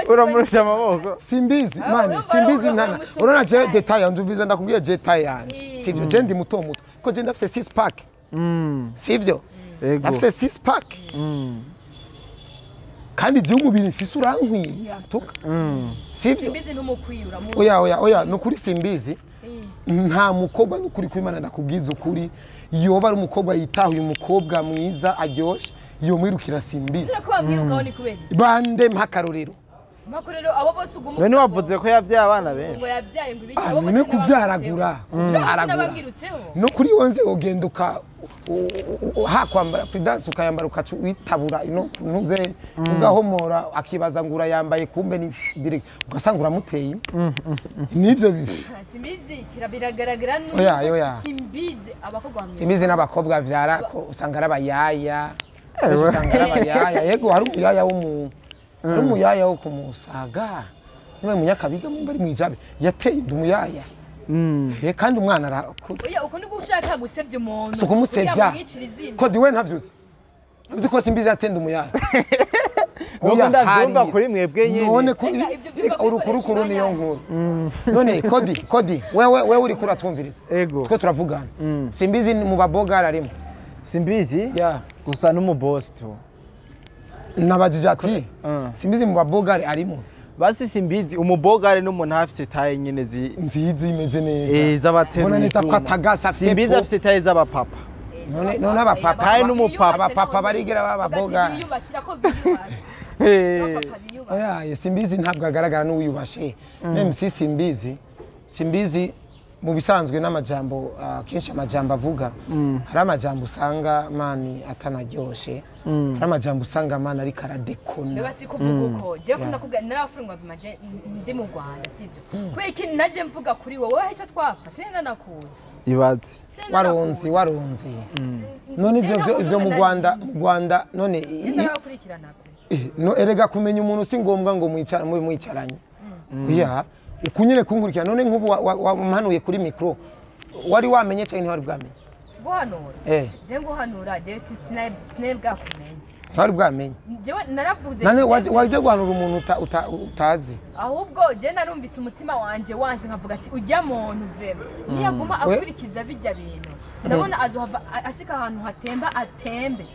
Uramurusha amaboko. Simbizi mani Simbizi nana. Urona je detail yanje umviza ndakubwiye je taye yanje. Sivyo je ndi muto muto. Ko je ndafise 6 pack. Sivyo? Ndafise 6 pack. Kandi je umubiri mfise urankwiye antuka. Sivyo? Simbizi ntumukwiyura. Oya oya oya nukuri Simbizi. Nta mukobwa nukuri kwimana ndakubwiza ukuri yoba ari umukobwa yitahuye umukobwa mwiza aryoshe yomwirukira Simbizi. Ko bamwirukaho ni kubera iki? Bande mpakarorero. Mpakarorero abo bose ugumu. None wavuze ko yavyaye abana benshi. Ngo yavyaye ngo ibiki abo bose. None kuvyaragura, kuvyaragura. No kuri wonze ugenduka hakwambara prudence ukayambara ukacu witabura ino ntuze ugahomora akibaza ngura yambaye kumbe ni direct ugasanga uramuteye. Nivyo bibi. Simbizi kirabiragaragara no. Oya oya. Simbizi abakobwa bamwe. Simbizi n'abakobwa vyara ko usanga arabayaya. Usanga arabayaya. Yego hari umuyaya wo umuyaya wo kumusaga niba munyakabiga mumba ari mwijabe yateye umuyaya. Kandi umwana arakuze. Oya uko niko ushaka gusevya umuntu. Sukumusevya. Ko diwe ntavyuze. Ntavyuze ko Simbizi yatenda umuyaya. Oya ndavyumva kuri mwebwe nyene. None ko urukurukuru niyo nkuru. None Kodi wewe uri kuratwumviriza. Twe turavugana. Simbizi mu baboga arimo. Simbizi? Yeah. Gusa n'umuboss tu. Nabajije ati Simbizi mu babogari arimo. Basi simbizi umubogare n'umuntu afise taye nyene zi nziza imeze neza. Z'abateruye. Mbona neza ko atagasa afise Simbizi po. afise taye z'abapapa. None abapapa Taye n'umupapa. Abapapa barigera bababoga. Biyubashira ko biyubashe. Oya, simbizi ntabwo agaragara n'uwiyubashe. Même si simbizi mu bisanzwe n'amajambo kenshi amajambo avuga hari amajambo usanga mani atanaryoshe, hari amajambo usanga mani ariko aradekona. Beba si kuvuga uko je kunda kubwa narafungwa bimaje ndi mu Rwanda sivyo kubera iki naje mvuga kuri wowe icyo twapfa sinenda nakuzi Ibaze waronzi none ivyo mu Rwanda none narakurikirana pe. No erega kumenya umuntu si ngombwa ngo mwicaranye. Oya ukunyere kunkurikira none nkubu wampanuye kuri micro wari wamenye cyane ntiwari bwamenye. Guhanura je nguhanura je sinari bwakumenye. Ntwari bwamenye. Jewe naravuze none wajya guhanura umuntu utazi. Ahubwo je narumvise umutima wanje wanze nkavuga ati ujya muntu vrema niyaguma akurikiza bijya bintu ndabona azohava ashika ahantu hatemba atembe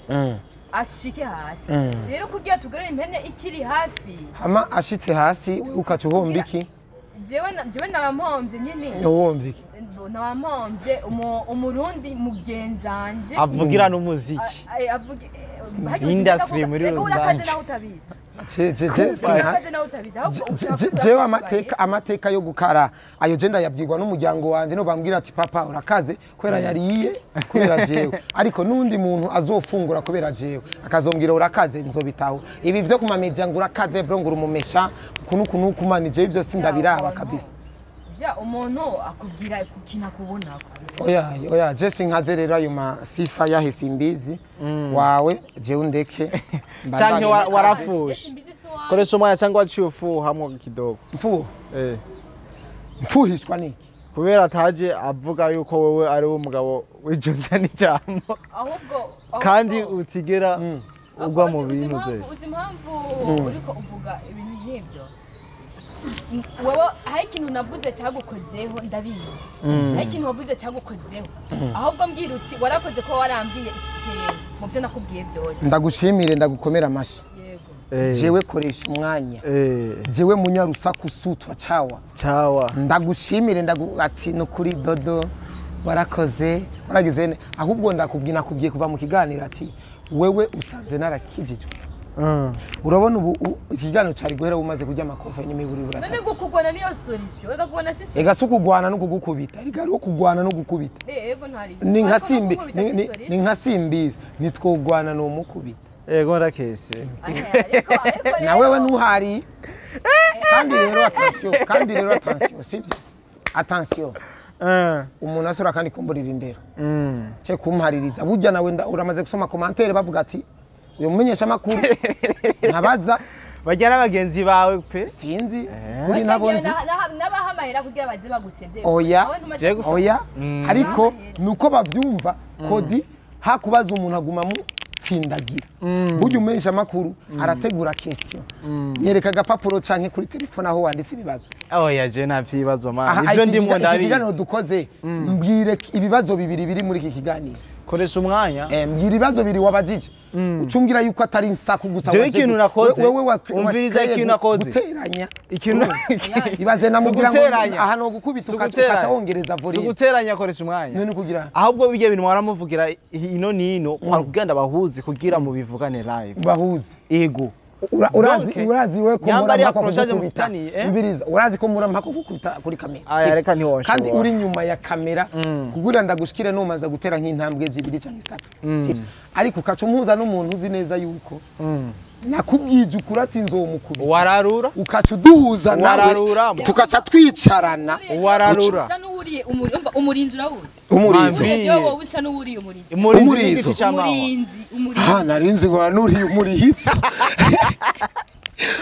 ashike hasi. Rero kugira tugarure impene ikiri hafi hama ashitse hasi ukaca uhomba iki? Jewe nampombye nyine. Uhombye iki? Nampombye umurundi mugenzanje avugira n'umuziki industry muri rusange. Jewe amateka yo gukara ayo je ndayabwirwa n'umuryango wanje no bambwira ati papa urakaze kubera yariye kubera jewe, ariko nundi muntu azofungura kubera jewe akazombwira urakaze nzobitaho. Ibi vyo kuma media ngo urakaze bro ngo urumumesha kunu kumana je ivyo sindabiraba kabisa. Ja umuntu akubwira kukina kubonako. Oya je sinkaze rero ayo masifa yahe simbizi wawe je undeke canke warafushe koresha umwanya cyangwa waciye ufuhamwo kidogo. Mfuho mfuhishwa niki kubera ataje avuga yuko wewe ari wo mugabo w'ijunja n'ijambo ahubwo kandi utigera ugwa mu bintu ze. Uzi impamvu uriko uvuga ibintu nk'ivyo? Wewe hari ikintu navuze cyagukozeho ndabizi, hari ikintu wavuze cyagukozeho ahubwo mbwira uti warakoze ko warambwiye iki kintu mu byo nakubwiye byose. Ndagushimire ndagukomera amashi. Yego jewe koresha umwanya jewe munyarusaku sutwa cawa ndagushimire ati nukuri dodo warakoze waragize ahubwo ndakubwiye kuva mu kiganiro ati wewe usanze narakijijwe. Urabona ubu ikiganiro cari guhera umaze kurya amakofa n'imiburi burata. None gukugwana niyo solution ega kugwana si solution. Ega si kugwana no kugukubita ega ari kugwana no gukubita. Yego ntari. Ni nka simbi ni nka simbizi nitwogwana no mukubita. Yego rakese. Na wewe nuhari. Kandi rero attention sivyo? Attention. Umuntu asura kandi kumburira indero. Cye kumhaririza burya nawe uramaze gusoma commentaire bavuga ati uyu mumenyesha makuru nkabaza bajya n'abagenzi bawe pe sinzi kuri nabonzi n'abahamahera kugira baze bagusevye. Oya oya ariko nuko bavyumva kodi hakubaza umuntu aguma mu tsindagira. Burya umumenyesha makuru arategura question nyereka agapapuro canke kuri telefone aho wanditse ibibazo. Oya je nta vyibazo man ivyo ndimo ndabizi. Ikiganiro dukoze mbwire ibibazo bibiri biri muri iki kiganiro. Koresha umwanya mbwira ibibazo bibiri wabajije ucumbwira yuko atari insaku gusa waje. Ikintu nakoze umviriza ikintu nakoze guteranya ikintu ibaze namubwira ngo aha no gukubita ukaca wongereza volume. Suguteranya koresha umwanya none kugira ahubwo bijye bintu waramuvugira ino nino kwa kugenda bahuze kugira mu bivugane live bahuze. Ego urazi we ko mura kugukubita umviriza urazi ko mura mpako kugukubita kuri kamera kandi uri nyuma ya kamera kugira ndagushikire nomaza gutera nk'intambwe zibiri cyangwa zitatu ariko ukaca umpuza n'umuntu uzi neza yuko nakubwije ukuri ati nzomukubita wararura ukaca uduhuza nawe tukaca twicarana wararura usa n'uriye umurinzi urawuzi umurizo usa n'uriye umurinzi umurizo umurinzi ha narinzi ngo nuriye umurihitsa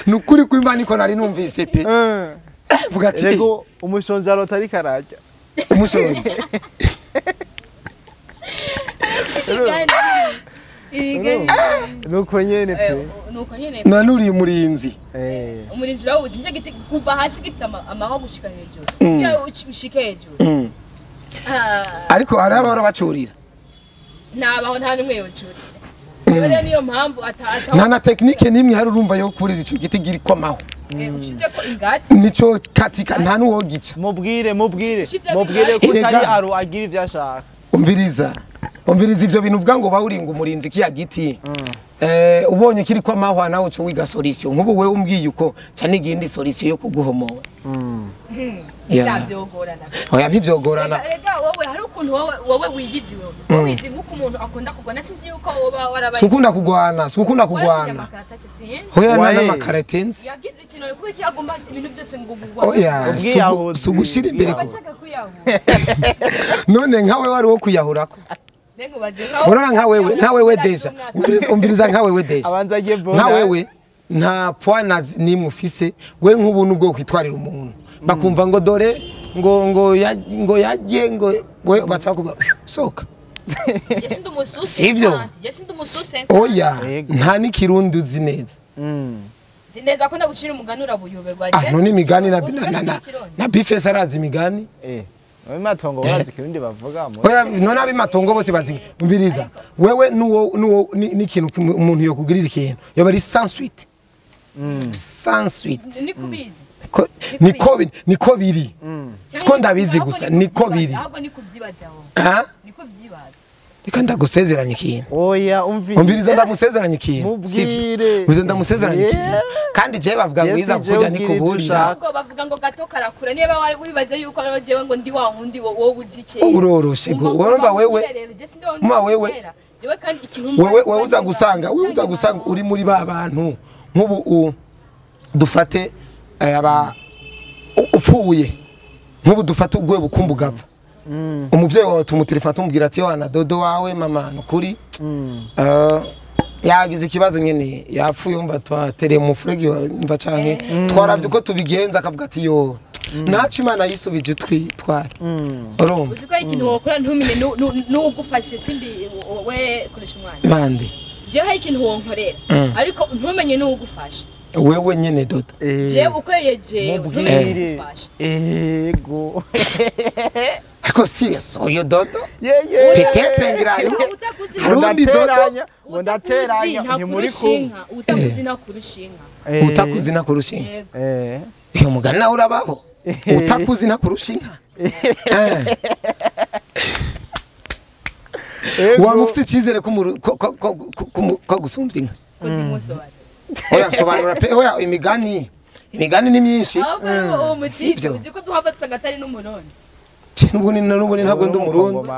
nukuri kw'Imana iko nari numvise pe vuga ati rego umushonje arota karajya umushonje nuko nyene pe nuko nyene nanuriye umurinzi umurinzi urawuzi nje giti kuva hasi gifite amaho gushika hejuru kugira ushike hejuru ariko hari abahora bacurira nabaho nta numwe yocurira rero niyo mpamvu nta na technique nimwe hari urumva yo kurira ico giti giriko amaho Ushizeko ingazi Nico katika nta nuwogica. Mubwire mubwire mubwire ko utari aru agira ivyo ashaka. Umviriza. Umviriza ivyo bintu uvuga ngo bawuringa umurinzi kiya giti. Ubonye kiri kwa mahwa nawe uco wiga solution. Nkubu wewe umbwiye uko ca nigindi solution yo kuguhomora. Shavyogorana. Oya ntivyogorana. Ega wowe hari ukuntu wowe wigize wowe. Wigize nkuko umuntu akunda kugwana sinzi yuko woba warabaye. Sukunda kugwana, sukunda kugwana. Hoya nana makaratenzi. Yagize ikintu kuko iki agomba ibintu byose ngo kugwana. Oya sugushira imbere ko. None nkawe wari wo kuyahurako. Urora nka wewe, nka wewe deja. Umviriza nka wewe deja. Abanza agiye bona. Nka wewe nta poids ni mufise we nk'ubuntu bwo kwitwarira umuntu. Bakumva ngo dore ngo ngo ngo yagiye ngo we bacha kuba soka. Sivyo. Oya nta nikirundi uzi neza. Neza ko ndagucira umugani urabuyoberwa. Ah none imigani na na Bifesa arazi imigani. Abimatongo bazi kirundi bavuga mu. Oya none abimatongo bose bazi umviriza. Wewe nuwo nuwo n'ikintu umuntu yokugirira ikintu. Yoba ari sans suite. Sans suite. Ni kubizi. Niko biri. Siko ndabizi gusa niko biri. Ahubwo ni kuvyibaza wowe. Ah? Ni kuvyibaza. Reka ndagusezeranya ikintu. Oya umviriza. Umviriza ndamusezeranya ikintu. Sivyo. Umviriza ndamusezeranya ikintu. Kandi je bavuga ngo iza kujya nikuburira. Ahubwo bavuga ngo gato karakura niba wibaze yuko jewe ngo ndi wa wundi wowe uzike. Uroroshe go. Urumva wewe. Ma wewe. Jewe kandi ikintu wewe uza gusanga, wewe uza gusanga uri muri ba bantu nk'ubu dufate aba upfuye nk'ubu dufate ugwe bukumbu gava. Umuvyeyi wawe tumutelefona tumubwira ati wana dodo wawe mama nukuri yagize ikibazo nyene yapfuye umva twatereye mu furegi umva canke twaravye uko tubigenza akavuga ati yo ntaco Imana yisubije twitwara. Urumva uzi ko ikintu wokora ntumenye n'ugufashe simbi we koresha umwanya bande je hari ikintu wonkorera ariko ntumenye n'ugufashe wewe nyene dodo je uko yeje ntumenye n'ugufashe ego ariko si soyo dodo peut-être ngira harundi dodo ndateranya ni muri kumwe utakuzi nakurushinga utakuzi nakurushinga iyo mugani nawe urabaho utakuzi nakurushinga wamufite icyizere ko gusumvya inka oya nsobanura pe oya imigani ni myinshi ahubwo uwo mutipe uzi ko duhava dusanga atari n'umurundi. N'ubundi n'ubundi ntabwo ndi umurundi.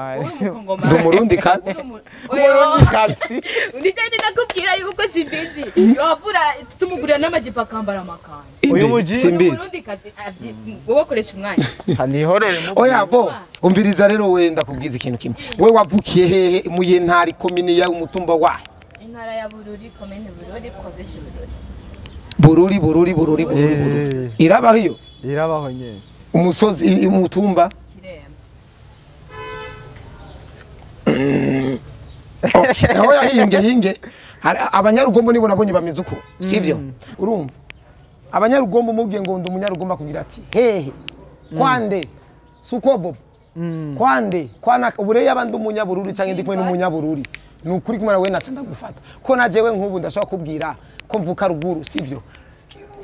Ndi umurundi kazi. Umurundi kazi. Ndijye ndakubwira yuko simbizi. Yohavura tumugurira n'amajipo akambara amakanda. Uyu muji simbizi. Umurundi kazi wowe koresha umwanya. Hanihorere mu. Oya bo umviriza rero we ndakubwiza ikintu kimwe. We wavukiye hehe muye ntari komine ya umutumba wa? Intara ya Bururi, komine Bururi, province Bururi. Bururi Bururi Bururi Bururi Bururi. Irabaho iyo? Irabaho nyene. Umusozi umutumba Okay. Aho yahinge hinge abanyarugombo nibo nabonye bameze uko sivyo urumva abanyarugombo mubwiye ngo ndi umunyarugombo akubwira ati hehe kwande suko bobo kwande kwana ubureya abandi umunyabururi canke ndi kumwe n'umunyabururi nukuri kumara we naca ndagufata ko najewe nkubu ndashobora kubwira ko mvuka ruguru sivyo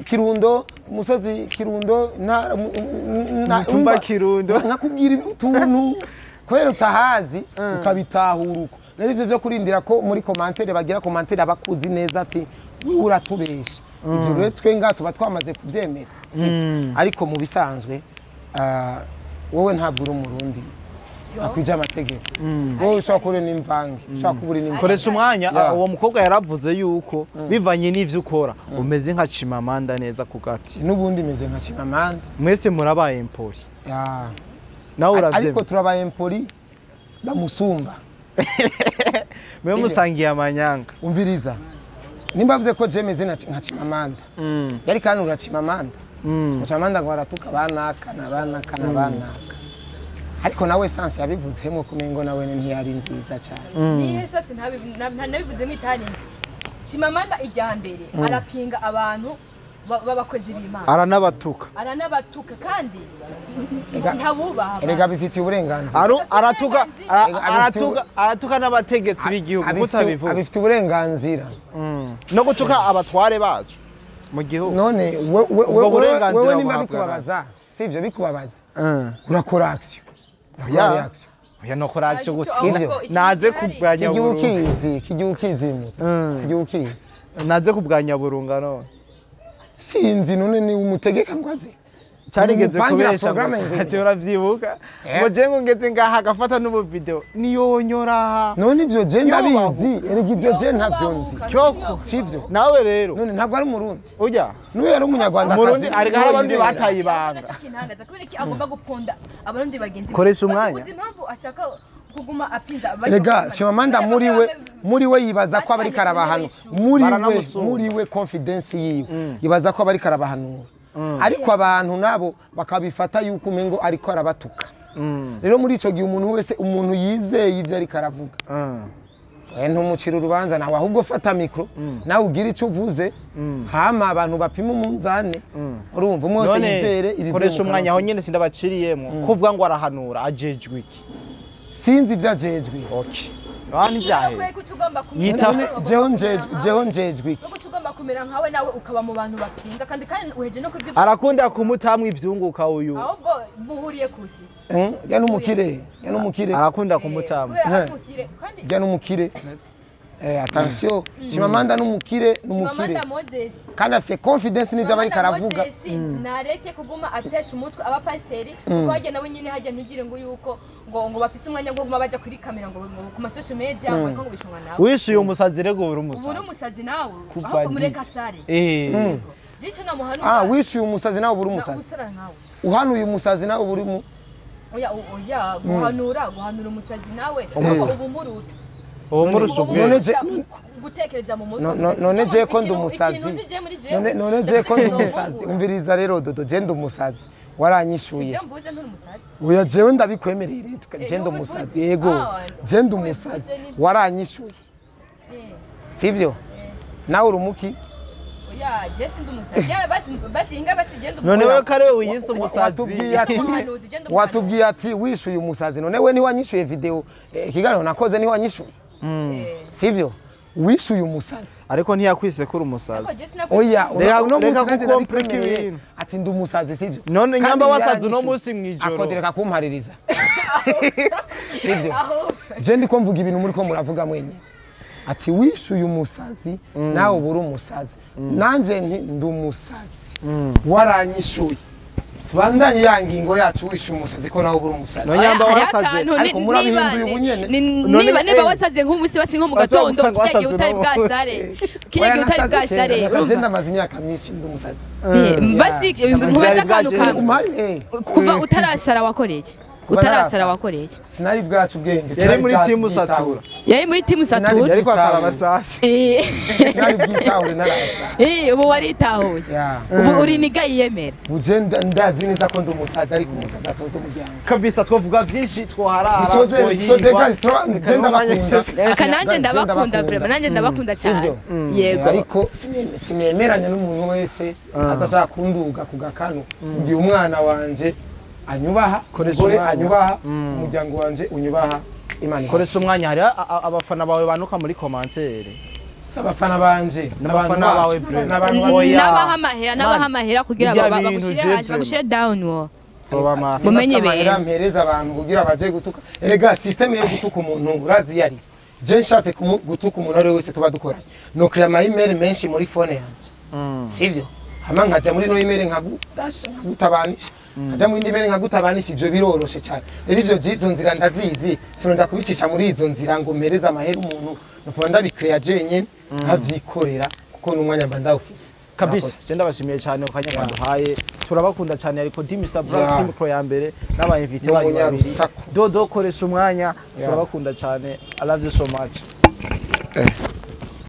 Kirundo umusozi Kirundo na mutumba Kirundo nakubwira utuntu kubera utahazi ukabitahura uko rero ivyo byo kurindira ko muri commentaire bagira commentaire abakuzi neza ati wewe uratubesha ivyo rero twe nga tuba twamaze kuvyemera sivyo ariko mu bisanzwe wowe ntabwo uri umurundi akwije amategeko wowe ushobora kubura n'imvange ushobora kubura n'imvange koresha umwanya uwo mukobwa yaravuze yuko bivanye n'ivyo ukora umeze nka Chimamanda neza ku gati n'ubundi meze nka Chimamanda mwese murabaye empoli nawe uravyemera ariko turabaye empoli bamusumba mwe musangiye amanyanga umviriza nimba avuze ko je meze nka Chimamanda yari kandi ura Chimamanda Chimamanda ngo aratuka banaka na banaka na banaka ariko nawe sanse yabivuzemo kumengo nawe ntiyari nziza cyane nihe sase ntabivuzemo itari Chimamanda ijya mbere arapinga abantu b'abakozi b'Imana aranabatuka kandi ntabubaha erega bifitiye uburenganzira aratuka aratuka n'abategetsi b'igihugu mutabivuga abifitiye uburenganzira no gutuka abatware bacu Mu gihugu. None Ubwo burenganzira wewe nimba buhabwa bikubabaza, sivyo bikubabaza, urakora action. Urakora Ya. reaction. Oya, nokora action gusa. Sivyo. Naze kubwanya Kigihugu burunga. kizi, kigihugu kizimu. Kigihugu kizi. Naze kubwanya burunga none. Sinzi none ni umutegeka ngo aze. Cyarigeze Nimupangira kubesha programme ngo ngwino. ntacyo uravyibuka. Eh. Ngo je ngo ngeze ngaha agafata n'ubu video niyonyora. None ivyo je ndabizi, erega ivyo je ntavyo nzi. Cyoko. Sivyo. Nawe rero None ntabwo ari umurundi. ujya N'uyu yari umunyarwanda. Umurundi ariko hari abandi bataye ibanga. Kintangaza kubera iki agomba guponda abarundi bagenzi be? Koresha umwanya. Uzi impamvu ashaka kuguma apinza? Erega Chimamanda muri we yibaza ko abari karabahano. Muri we Baranamusumba. muri we confidence yiwe. Yibaza ko abari karabahanura. Ariko abantu nabo bakabifata yuko umengo ariko arabatuka. Rero muri ico gihe umuntu wese, umuntu yizeye ibyo ariko aravuga, we ntumucira urubanza nawe, ahubwo fata micro nawe ugira icyo uvuze, hama abantu bapima umunzane. Urumva, umwe wese yizere None ibivuye koresha mu kanwa. umwanya aho nyene sindabaciriyemwo kuvuga ngo arahanura ajejwe iki? Sinzi ibyo ajejwe. Okay, bani vyahe Yita- None jeho njejwe iki? Kuko ugomba kumera nkawe, nawe ukaba mu bantu bapinga, kandi uheje no kubyo. Arakunda kumutamwa ivyunguka uyu. Ahubwo muhuriye kuki? Ya n'umukire, ya n'umukire. Arakunda kumutamwa. Kubera akukire kandi. Ya n'umukire. Attention, Chimamanda n'umukire, n'umukire. Chimamanda Moses. Kandi afite confidence n'ibyo aba ariko aravuga. Moses nareke kuguma atesha umutwe abapasiteri, kuko hajya nabo nyine hajya ntugire ngo yuko ngo bafise umwanya wo kuguma baja kuri kamera ngo ku ma social media ngo bishonga nawe. Wishuye umusazi rego uri Ubu uri umusazi. umusazi nawe. Kuva Ahubwo di. mureka sare. Eh. Gico namuhanura. Ah, wishyuye umusazi nawe ubura umusazi. Usara nkawe. Uhanuye umusazi nawe uburi mu Oya, oya, guhanura umusazi nawe Umusazi. ubu muruta. Ubu murusha Ubu ubwenge. None je- gutekereza mu mutwe. None je ko ndi umusazi. Ikintu nzi je muri jewe. None je ko ndi umusazi. Umviriza rero Dodo, je ndi umusazi. Waranyishuye. Sibyo mvuze, nturi umusazi. Oya, jewe ndabikwemereye rero, je ndi wowe umusazi. ubivuze. Yego. Ah, Je ndi wowe umusazi. ubivuze ni- Waranyishuye. Sivyo? Nawe uri umuki? Oya, je sindi umusazi. Je basi inga basi je ndi. None wewe kare wiyise umusazi. Watubwiye ati Umuhanuzi, je ndi watubwiye ati wishuye umusazi. None we ntiwanyishuye video, ikiganiro nakoze ntiwanyishuye. Sivyo? Wishuye umusazi. Ariko ntiyakwise kuri Ariko umusazi. je sinakwise. Oya, uno Reka munsi nanjye kukomplika ndabikwemereye. ibintu. Ati ndi umusazi, sivyo? None Kandi nyamba wasaze uno yaranyishuye. munsi mw'ijoro. Akodereka kumpaririza. Sivyo? Je ndiko mvuga ibintu muri ko muravuga mwenye. Ati wishuye umusazi nawe ubura umusazi. Nanje nti ndi umusazi. Waranyishuye. Tubandanye ya ngingo yacu, wishuye umusazi ko nawe ubura umusazi. None nyamba Hariho wasaze. akantu Ariko murabihinduye ubu nyene. None niba wasaze nk'umunsi wasi nko mu Bashobora gatondo, gusanga kirya gihe wasaze utari uno bwasare, kirya gihe utari bwasare, Nasaze urumva? ndamaze imyaka myinshi ndi umusazi. Basi nkubaze akantu kamwe. Umari Kuva utarasara wakoreye iki? Kuva Utarasara narasara. wakoreye iki? Sinari bwacu ubwenge. Yari muri timu Satura. Yari muri timu Satura. Yariko akara abasasi. Sinari bwitahure narasa. Ubu waritahuye. Ya. Ubu uri niga yiyemera. Buje ndazi neza ko ndi umusazi, ariko umusazi atoza umuryango. Kabisa twovuga byinshi twoharara. Soze guys, je ndabakunda. Reka nanjye Guys, je ndabakunda vraiment, nanjye ndabakunda cyane. Sivyo? Yego. Ariko sinemeranya n'umuntu wese atashaka kunduga ku gakanu. Igihe umwana wanje anyubaha, Koresha umugore umwanya. anyubaha, umuryango wanje unyubaha, Imana ibahe. Koresha umwanya, hari abafana bawe banuka muri commentaire. Si abafana banje, N'abafana n'abantu bawe, bacu, bro. n'abantu bacu. Oya. Nabaha amahera, nabaha amahera kugira Bijya bintu bagushyire je hasi, vraiment. bagushyire down wo. Zobama. Mumenye Amahera ibintu. mpereza abantu kugira baje gutuka. Erega system yo gutuka umuntu urazi yari. Je nshatse gutuka umuntu ari we wese tuba dukoranye, nokira ama email menshi muri phone yanje. Sivyo? Hama nkaja muri no email nkagudasha nkagutabanisha. Nkaja muri indi email nkagutabanisha, ivyo biroroshe cyane. Rero ivyo jizo nzira ndazizi, sinonda kubicisha muri izo nzira ngo mpereze amahera umuntu. Nukuba ndabikreya jenyene nkavyikorera kuko n'umwanya mba ndawufise. Kabisa je ndabashimiye cyane ku kanya mwaduhaye, turabakunda cyane. Ariko di Mr Black Yeah. team pro ya mbere n'aba invité banyu babiri. N'umunyarusaku. Dodo, koresha umwanya. Yeah. Turabakunda cyane, I love you so much. Eh.